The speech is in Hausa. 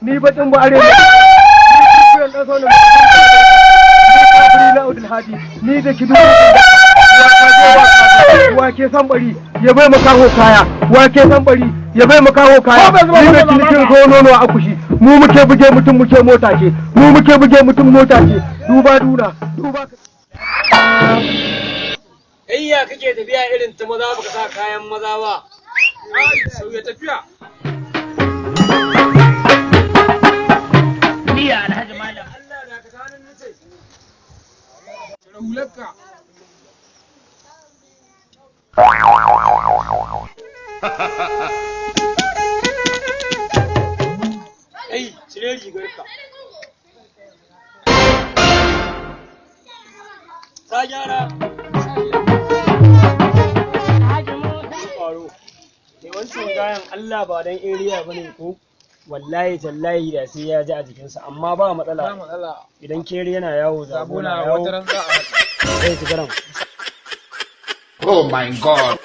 Ni bakin ba arewa ni dan sono ni na Abdul Hadi ni da kidu. Wa ke san bari ya bai makaho kaya? Wa ke san bari ya bai makaho kaya? Ni da cinikin zo nono a akushi. Mu muke buge mutum, muke mota ce. Mu muke buge mutum, mota ce. Duba duna duba. Kai, ya kake tafiya irin ta maza, baka sa kayan maza ba? Ai, sauya tafiya. Niya Alhaji Malam. Allah da ka tanin nace. Cire hularka. Kai, cire rigarka. Ta gyara. Kwaro. Mai wancan gayan, Allah ba dan area bane ko? Wallahi tallahi da sai ya ji a jikinsa, amma ba Ba matsala. matsala. Idan kere yana yawo, zabo Zabona na yawo. wata ran za a haɗu. Kai, ci garan. Oh my God.